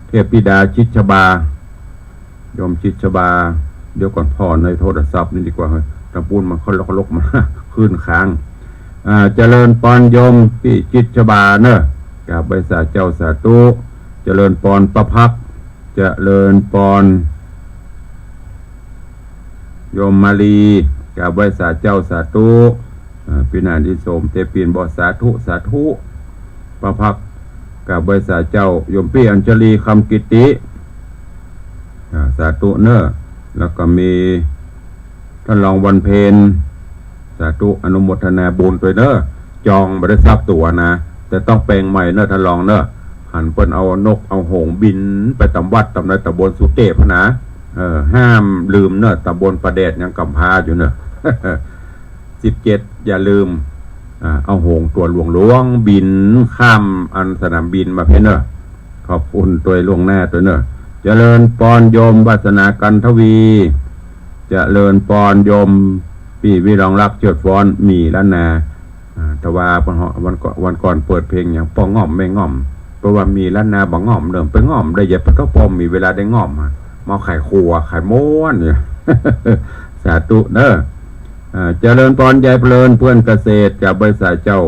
เทพธิดาชิดชบา โยมชิดชบา เดี๋ยวก่อนพ่อในโทรศัพท์นี่ดีกว่าเฮ้ย ตะปูนมันเคาะลกๆ มา ขึ้นค้าง อ่า เจริญปอนโยมปี้ชิดชบาเนาะ กราบไหว้สาเจ้า สาธุ เจริญปอนป้าพัก เจริญปอน โยมมาลี กราบไหว้สาเจ้า สาธุ อ่า ปี้หนาน จินโสม เตปิน บอกสาธุ สาธุ ป้าพัก กราบไหว้สาเจ้า โยมปี้อัญชลี คำกิติ อ่า สาธุเน่อ แล้วก็มี ท่านรองวันเพ็ญ สาธุ อนุโมทนาบุญตวยเน่อ จองบ่ได้สักตั๋วนะ แต่ต้องแปลงใหม่เน่อ ท่านรองเน่อ หันเปิ้นเอานกเอาหงส์บินไปต๋ามวัดต๋ามใดต๋ามบนสุเตพนะ เออ ห้ามลืมเน่อ ต๋ามบนป่าแดดยังก๋ำพร้าอยู่เน่อ สิบเจ็ด อย่าลืม อ่า เอาหงส์ตั๋วหลวงๆ บินข้ามอันสนามบินมาเพี้ยนเน่อ ขอบคุณตวยล่วงหน้าตวยเน่อ เจริญปอนโยมวาสนากันทวี เจริญปอนโยมปี้วิรองรักเชิดฟ้อน มีล้านนา อ่า แต่ว่าวันก่อน วันก่อนเปิดเพลงอย่างป้อง่อมแม่ง่อม เพราะว่ามีล้านนาบ่ง่อม เริ่มไปง่อมได้ อย่าไปก็พอมีเวลาได้ง่อมอะ มาไขครัว ไขม้วนเนี่ย สาธุเน่อ อ่า เจริญปอนยายเพลิน เพื่อนเกษตรจากบริษัทเจ้า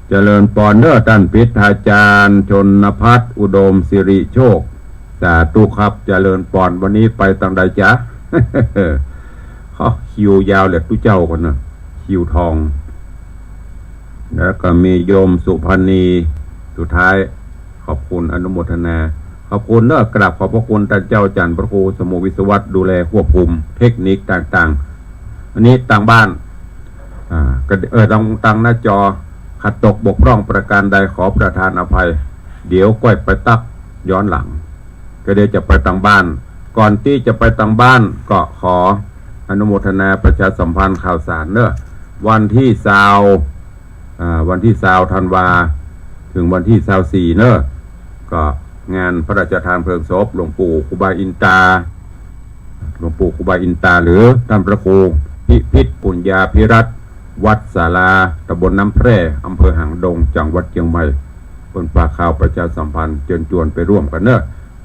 เจริญปอนเน่อ ต้านปิดอาจารย์ชนพัฒน์ อุดมสิริโชค สาธุครับ เจริญปอน วันนี้ไปตางใดจ๊ะ เขาคิวยาวแหละตุ๊เจ้าก่อนเน่อ คิวทอง แล้วก็มีโยมสุพรรณี สุดท้าย ขอบคุณอนุโมทนา ขอบคุณเน่อ กราบขอบพระคุณต้านเจ้าอาจ๋ารย์พระครูสมุห์วิศวัตร ดูแลควบคุมเทคนิคต่างๆ อันนี้ตางบ้าน อ่า ก็ เออ ตาง ตางหน้าจอ ขัดตกบกพร่องประการใดขอประทานอภัย เดี๋ยวก้อยไปตั๊กย้อนหลัง ก็เดี๋ยวจะไปตางบ้าน ก่อนตี้จะไปตางบ้านก็ขออนุโมทนาประชาสัมพันธ์ข่าวสารเน่อ วันตี้ซาว อ่า วันตี้ซาวธันวา เถิงวันตี้ซาวสี่เน่อ ก็งานพระราชทานเพลิงศพหลวงปู่ครูบาอินตา หลวงปู่ครูบาอินตา หรือต้านพระครูพิพิธปุญญาภิรัตน์ วัดศาลา ต๋ำบลน้ำแพร่ อำเภอหางดง จังหวัดเจียงใหม่ เปิ้นฝากข่าวประชาสัมพันธ์ เจิญจวนไปร่วมกั๋นเน่อ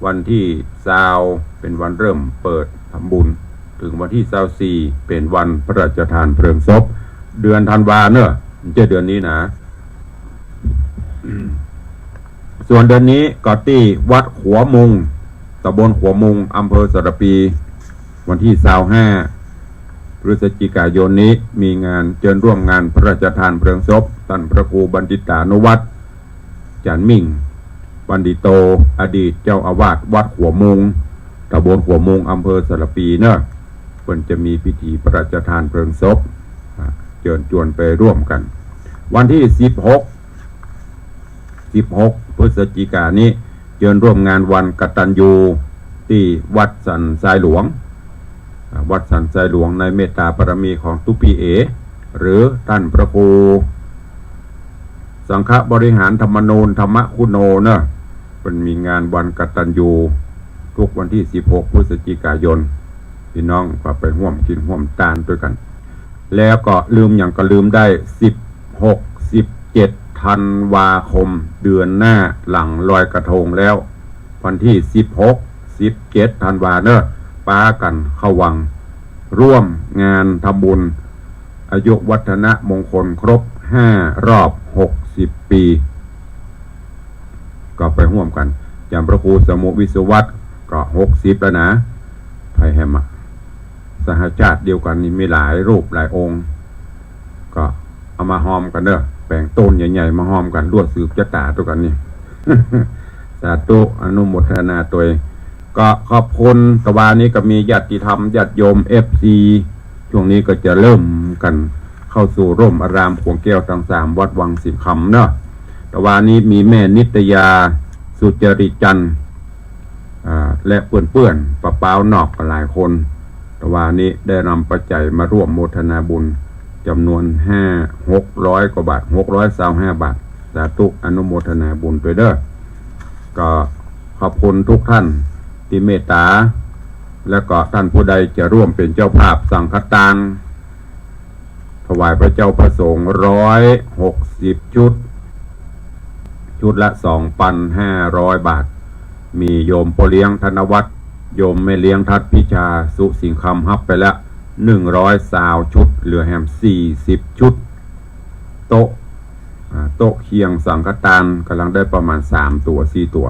วันตี้ซาวเป๋นวันเริ่มเปิดทำบุญ เถิงวันตี้ซาวสี่เป๋นวันพระราชทานเพลิงศพ เดือนธันวาเน่อ บ่ใจ้เดือนนี้นะ ส่วนเดือนนี้ก็ตี้วัดขัวมุง ต๋ำบลขัวมุง อำเภอสะระปี วันตี้ซาวห้า พฤศจิกายนนี้ มีงานเจิญร่วมงานพระราชทานเพลิงศพ ต้านพระครูบัณฑิตานุวัฒน์ จันทร์มิ่ง ปัณฑิโต อดีตเจ้าอาวาสวัดขัวมุง ต๋ำบลขัวมุง อำเภอสะระปีเน่อ เปิ้นจะมีพิธีพระราชทานเพลิงศพ อ่า เจิญจวนไปร่วมกั๋น วันตี้สิบหก สิบหก พฤศจิกานี้ เจิญร่วมงานวันกตัญญู ตี้วัดสันทรายหลวง อ่า วัดสันทรายหลวง ในเมตตาบารมีของตุ๊ปี้เอ๋ หรือต้านพระครูสังฆบริหารธรรมนูญ ธรรมคุโนเน่อ เปิ้นมีงานวันกตัญญู กู้วันตี้สิบหก พฤศจิกายน ปี้น้องก็ไปฮ่วมกิ๋นฮ่วมตานตวยกั๋น แล้วก็ลืมหยังก็ลืมได้ สิบหก สิบเจ็ด ธันวาคม เดือนหน้าหลังลอยกระทงแล้ว วันตี้สิบหก สิบเจ็ด ธันวาเน่อ ปากั๋นเข้าวัง ร่วมงานทำบุญอายุวัฒนมงคลครบห้ารอบหกสิบปี ก็ไปฮ่วมกั๋น อย่างพระครูสมุห์วิศวัตรก็หกสิบแล้วนะ ไผแหมอะ สหชาติเดียวกั๋นนี่มีหลายรูปหลายองค์ ก็เอามาฮอมกั๋นเน่อ แป๋งโต้นใหญ่ๆ มาฮอมกั๋น ลวดสืบจะต๋าตวยกั๋นนี่ สาธุ อนุโมทนาตวย ก็ขอบคุณ ตะวานี้ก็มีญาติธรรม ญาติโยม เอฟซี ช่วงนี้ก็จะเริ่มกั๋นเข้าสู่ร่มอารามขวงแก้วตังสาม วัดวังสิงห์คำเนาะ ตะวานี้มีแม่นิตยา สุจริตจันทร์ อ่า และเปื้อนๆ ป้าป๊าวนอกก็หลายคน ตะวานี้ได้นำปัจจัยมาร่วมโมทนาบุญจ๋ำนวนห้า หกร้อยกว่าบาท หกร้อยซาวห้าบาท สาธุ อนุโมทนาบุญตวยเน่อ ก็ขอบคุณกู้ต้านตี้เมตต๋า แล้วก็ต้านผู้ใดจะร่วมเป๋นเจ้าภาพสังฆตาน ถวายพระเจ้าพระสงฆ์ ร้อยหกสิบชุด ชุดละ สองปันห้าร้อยบาท มีโยมป้อเลี้ยงธนวัฒน์ โยมแม่เลี้ยงทัดพิชา สุสิงห์คำ ฮับไปแล้ว หนึ่งร้อยซาวชุด เหลือแหม สี่สิบชุด โต๊ะ อ่า โต๊ะเคียงสังฆตานก๋ำลังได้ประมาณสามตั๋ว สี่ตั๋ว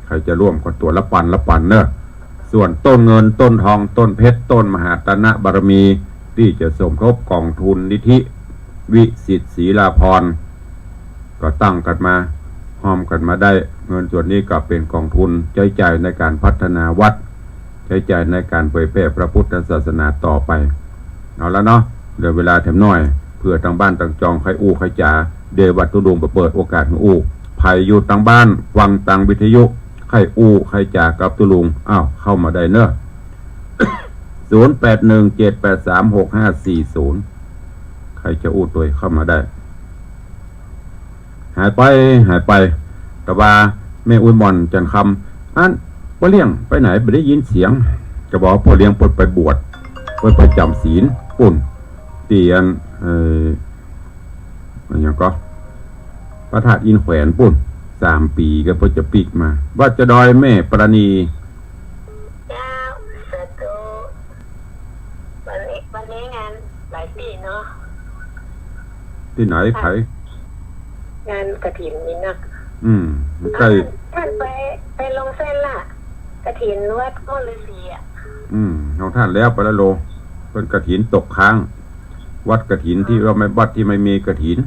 ใผจะร่วมก็ตั๋วละปันละปันเน่อ ส่วนต้นเงิน ต้นทอง ต้นเพชร ต้นมหาตนะบารมี ตี้จะสมทบก๋องทุนนิธิวิสิทธิ์ศรีลาภรณ์ ก็ตั้งกั๋นมา ฮอมกั๋นมาได้ เงินส่วนนี้ก็เป๋นกองทุนใจ๊จ่ายในก๋านพัฒนาวัด ใจ๊จ่ายในก๋านเผยแผ่พระพุทธศาสนาต่อไป เอาละเนาะ เหลือเวลาแถมหน้อย เผื่อตางบ้านตางจองใค่อู้ใค่จ๋า เดี๋ยววัดตุ๊ลุงไปเปิดโอกาสหื้ออู้ ใผอยู่ตางบ้านฟังตางวิทยุ ใค่อู้ใค่จ๋ากับตุ๊ลุง อ้าว เข้ามาได้เนาะ ศูนย์แปดหนึ่งเจ็ดแปดสามหกห้าสี่ศูนย์ ใผจะอู้ตวยเข้ามาได้ หายไป หายไป แต่ว่าแม่อุ๊ยหม่อนจันทร์คำ อัน ป้อเลี้ยงไปไหน บ่ได้ยินเสียง ก็บอกว่าป้อเลี้ยงเปิ้นไปบวช เปิ้นไปจ๋ำศีลปุ้น ตี้อัน เอ่อ อะหยังก่อ พระธาตุอินแขวนปุ้น สามปี๋ก็เปิ้นจะปิ๊กมา วัดจะดอยแม่ปราณี เจ้า สาธุ วันนี้ วันนี้งานหลายตี้เนาะ ตี้ไหน ใผ งานกฐินนี่นะ อืม ใก้ อ้าว ต้านไป ไปลงเส้นละ กฐินวัดม่อนฤๅษีอะ อืม ของต้านแล้วไปแล้วโล เปิ้นกฐินตกค้าง วัดกฐินตี้ว่าไม่ วัดตี้ไม่มีกฐิน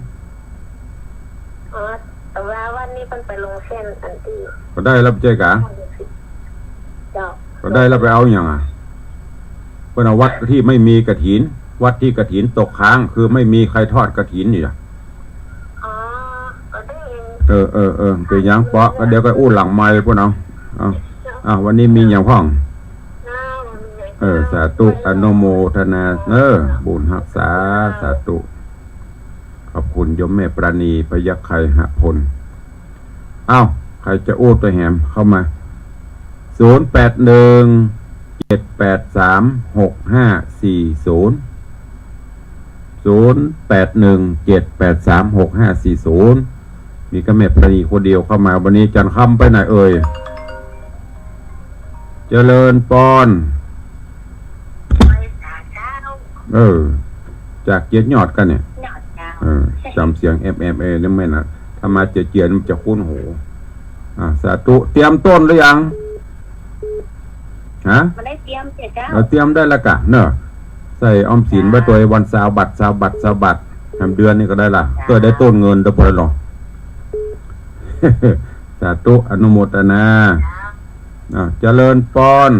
อ๋อ แต่ว่าวันนี้เปิ้นไปลงเส้นอันตี้ ก็ได้แล้วบ่ใจ้กา เจ้า ก็ได้แล้วไปเอาหยังอะ เปิ้นเอาวัดตี้ไม่มีกฐิน วัดตี้กฐินตกค้าง คือไม่มีใผทอดกฐินนี่นะ อ๋อ ก็ได้ยิน เออ เออ เออ เป๋นหยังเปาะ ก็เดี๋ยวก็อู้หลังไมค์ปุ้นเอา เอา เอา วันนี้มีหยังพ่อง เออ สาธุ อนุโมทนาเน้อ บุญฮักษา สาธุ ขอบคุณโยมแม่ปราณี พยัคฆไคหพล อ้าว ใผจะอู้ตวยแหมเข้ามา ศูนย์แปดหนึ่งเจ็ดแปดสามหกห้าสี่ศูนย์ ศูนย์แปดหนึ่งเจ็ดแปดสามหกห้าสี่ศูนย์ มีก้าแม่ปราณีคนเดียวเข้ามา วันนี้จันทร์คำไปไหนเอ่ย เจริญปอน เออ จากเจียดยอดกั๋นเนี่ย เออ จ๋ำเสียง เอฟเอฟเอ นี่แม่นนะ ถ้ามาเจียดๆ มันจะคุ้นหู อ่า สาธุ เตรียมต้นหรือยัง ฮะ บ่ได้เตรียมเจ้า เออ เตรียมได้แล้วกะเนาะ ใส่ออมสินไว้ตวยวันซาวบาท ซาวบาท ซาวบาท แหมเดือนนี้ก็ได้ละ เจ้า เปื้อได้ต้นเงินเด้อพ่อหลวง สาธุ อนุโมทนา อ่า เจริญปอน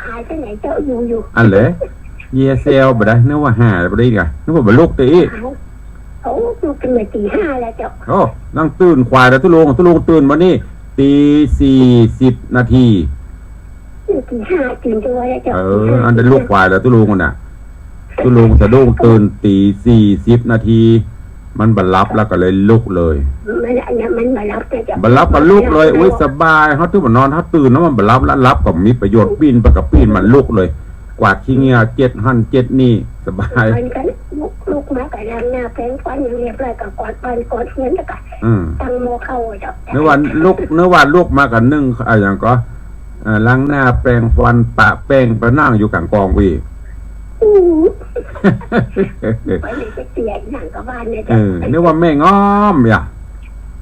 หายไปไหนเจ้า อยู่อยู่ อันเหละ เยียะแซวบ่ได้ นึกว่าหายไปได้กะ นึกว่าบ่ลุกตี้อี้ หาย โอ้ ลุกตั้งแต่ตีห้าแล้วเจ้า โอ้ นั่งตื่นขวายแล้วตุ๊ลุง ตุ๊ลุงตื่นวันนี้ ตีสี่สิบนาที ตีห้าตื่นตัวแล้วเจ้า เออ ตีห้า อันได้ลุกขวายแล้วตุ๊ลุงน่ะ ตุ๊ลุงสะดุ้งตื่นตีสี่สิบนาที มันบ่หลับแล้วก็เลยลุกเลย มัน อันนั้นมันบ่หลับนะเจ้า บ่หลับก็ลุกเลย อุ๊ย สบาย เฮาถือว่านอน เฮาตื่นแล้วมันบ่หลับ แล้วหลับก็มีประโยชน์ ปิ้นไปก็ปิ้น มันลุกเลย กวาดขี้เหงื่อเจ็ดหั้นเจ็ดนี่ สบาย มันก็ลุก ลุกมาก็ล้างหน้าแปรงฟันอยู่เรียบร้อย ก็กวาดบ้านกวาดเฮือนแล้วก็ อืม ตั้งหม้อข้าวเจ้า นึกว่าลุก นึกว่าลุกมาก็นึ่ง อะหยังก่อ เอ่อ ล้างหน้าแปรงฟัน ปะแป้ง ไปนั่งอยู่ก๋างกองปี้ อู้ ไปเลยไปเปลี่ยนหนังกับบ้านเนี่ย เออ นึกว่าแม่งอมอย่า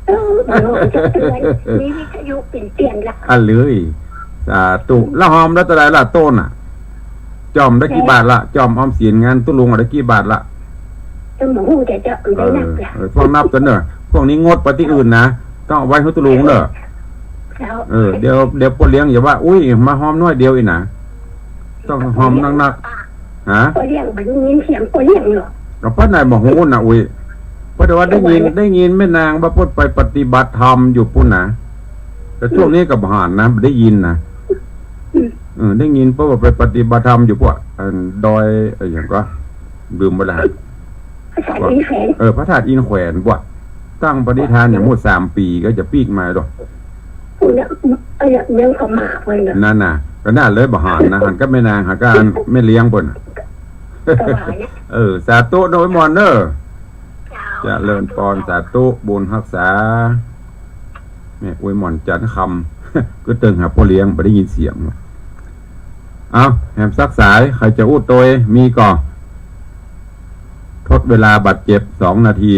เออ มันจะเตือน มีวิทยุเปลี่ยนเปลี่ยนละ อะเลย สาธุ ละหอมละเต้าใดละต้นน่ะ จ่อมได้กี่บาทละ จ่อมออมสินงานตุ๊ลุงได้กี่บาทละ เออ บ่ฮู้แต่เจ้า เออ ได้นับละ เออ พวกนับตันเน่อ พวกนี้งดไปตี้อื่นนะ ต้องเอาไว้หื้อตุ๊ลุงเน่อ เจ้า เออ เดี๋ยว เดี๋ยวป้อเลี้ยงอย่าว่า อุ๊ย มาหอมน้อยเดียวอี้นะ ต้องหอมนักๆ ฮะ ป้อเลี้ยงบ่ได้ยินเสียงป้อเลี้ยงเหรอ ก็ป้อไหนบ่ฮู้น่ะ อุ๊ย เพราะแต่ว่าได้ยิน ได้ยินแม่นางว่าเปิ้นไปปฏิบัติธรรมอยู่ปุ้นนะ แต่ช่วงนี้ก็บ่หันนะ บ่ได้ยินนะ อืม เออ ได้ยินเปิ้นว่าไปปฏิบัติธรรมอยู่พวก อัน ดอย อะหยังก่อ ลืมไปละ พระธาตุอินแขวน เออ พระธาตุอินแขวนพวก ตั้งปณิธานอย่างหมดสามปี๋ก็จะปิ๊กมาดอก เออ ยังก็มาเปิ้นน่ะ นั่นน่ะ ก็นั่นเลยบ่หันนะ หันกับแม่นาง หันกับแม่เลี้ยงเปิ้นน่ะ ก็ว่าเนี่ย เออ สาธุเน่อ อวยหม่อนเน่อ เจ้า เจริญปอน สาธุ บุญฮักษา แม่อวยหม่อนจันทร์คำ ก็เติ่งหาป้อเลี้ยง บ่ได้ยินเสียง เอา แหมสักสาย ใผจะอู้ตวย มีก่อ ทดเวลาบาดเจ็บสองนาที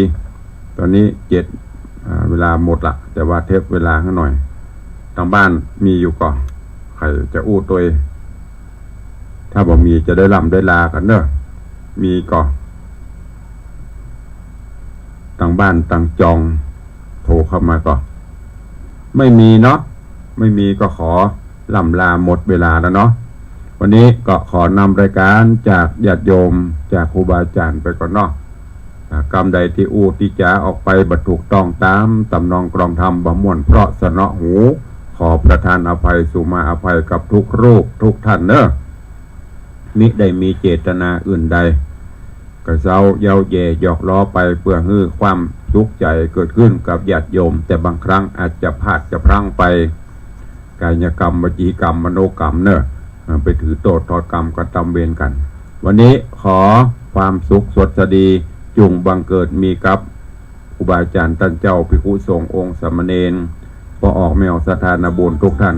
ต๋อนนี้เจ็ด อ่า เวลาหมดละ แต่ว่าเทปเวลาหื้อหน่อย ตางบ้านมีอยู่ก่อ ใผจะอู้ตวย ถ้าบ่มีจะได้ล่ำได้ลากั๋นเน่อ มีก่อ ตางบ้านตางจอง โท โทรเข้ามาก็ ไม่มีเนาะ ไม่มีก็ขอล่ำลา หมดเวลาแล้วเนาะ วันนี้ก็ขอนำรายการจากญาติโยม จากครูบาอาจ๋ารย์ไปก่อนเนาะ อ่ากำใดตี้อู้ตี้จ๋าออกไปบ่ถูกต้องต๋ามตำนองกลองธรรม บ่ม่วนเพราะเสนาะหู ขอประทานอภัย สุมาอภัยกับทุกรูปทุกท่านเน่อ มิได้มีเจตนาอื่นใด กระเซ้าเย้าแย่หยอกล้อไป เปื้อหื้อความสุขใจ๋เกิดขึ้นกับญาติโยม แต่บางครั้งอาจจะพลาดจะพลั้งไป กายกรรม วจีกรรม มโนกรรมเน่อ อ่า ไปถือโต้ษถอดกรรมกันตามเวรกั๋น วันนี้ขอความสุขสวัสดี จุ่งบังเกิดมีกับครูบาอาจ๋ารย์ต้านเจ้า ภิกขุสงฆ์องค์สามเณร ป้อออกแม่ออก ศรัทธานาบุญทุกท่าน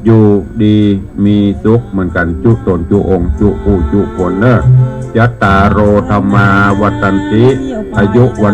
อยู่ดีมีสุขเหมือนกั๋น จุ๊ต๋นจุ๊องค์ จุ๊ผู้จุ๊คนเน่อ จัตตาโร ธัมมา วัฑฒันติ อายุ วัณ